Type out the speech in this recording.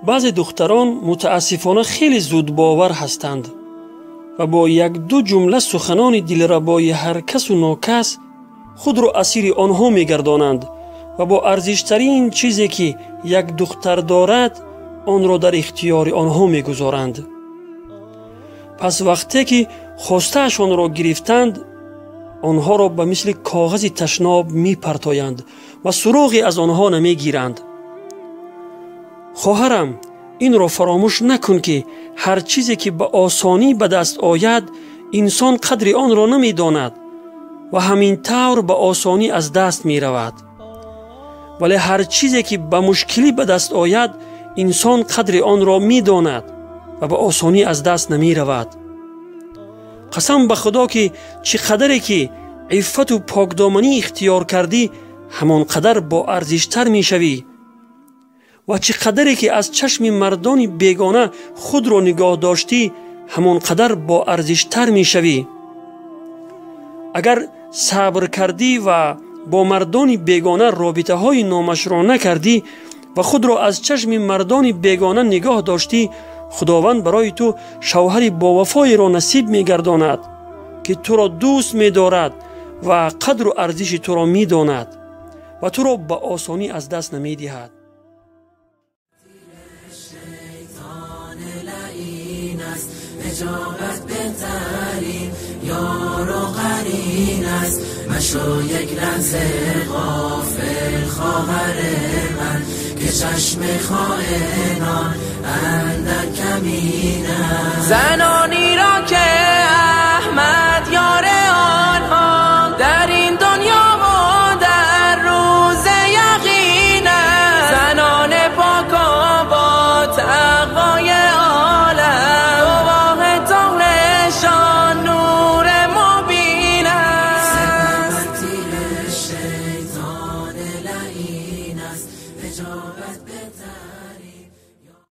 Баъзе духтарон мутаассифона хеле зудбовар ҳастанд ва бо як-ду ҷумла суханони дилрабои ҳар касу нокас худро асири онҳо мегардонанд ва бо арзиштарин чизе ки як духтар дорад, онро дар ихтиёри онҳо мегузоранд. Пас вақте ки хостаашонро гирифтанд, онҳоро ба мисли коғази ташноб мепартоянд ва суроғе аз онҳо намегиранд. Хоҳарам, инро фаромӯш накун, ки ҳар чизе ки ба осонӣ ба даст ояд, инсон қадри онро намедонад ва ҳамин тавр ба осонӣ аз даст меравад. Вале ҳар чизе ки ба мушкилӣ ба даст ояд, инсон қадри онро медонад ва ба осонӣ аз даст намеравад. Қасам ба Худо, ки чӣ қадаре ки иффату покдоманӣ ихтиёр кардӣ, ҳамон қадар боарзиштар мешавӣ ва чӣ қадаре ки аз чашми мардони бегона худро нигоҳ доштӣ, ҳамон қадар боарзиштар мешавӣ. Агар сабр кардӣ ва бо мардони бегона робитаҳои номашрӯъ накардӣ ва худро аз чашми мардони бегона нигоҳ доштӣ, Худованд барои ту шавҳари бовафоеро насиб мегардонад, ки туро дӯст медорад ва қадру арзиши туро медонад ва туро ба осонӣ аз даст намедиҳад. حجابت بهترین یار و قرین است، مشو یک لحظه غافل خواهر من، که چشم خائنان اندر کمین است. زنانی را که احمد یار آنها در این دنیا و در روز یقین است، زنان پاک با تقوای عالم، گواه طهرشان نور مبین است. سپر تیر شیطان لعین است، حجابت بهترین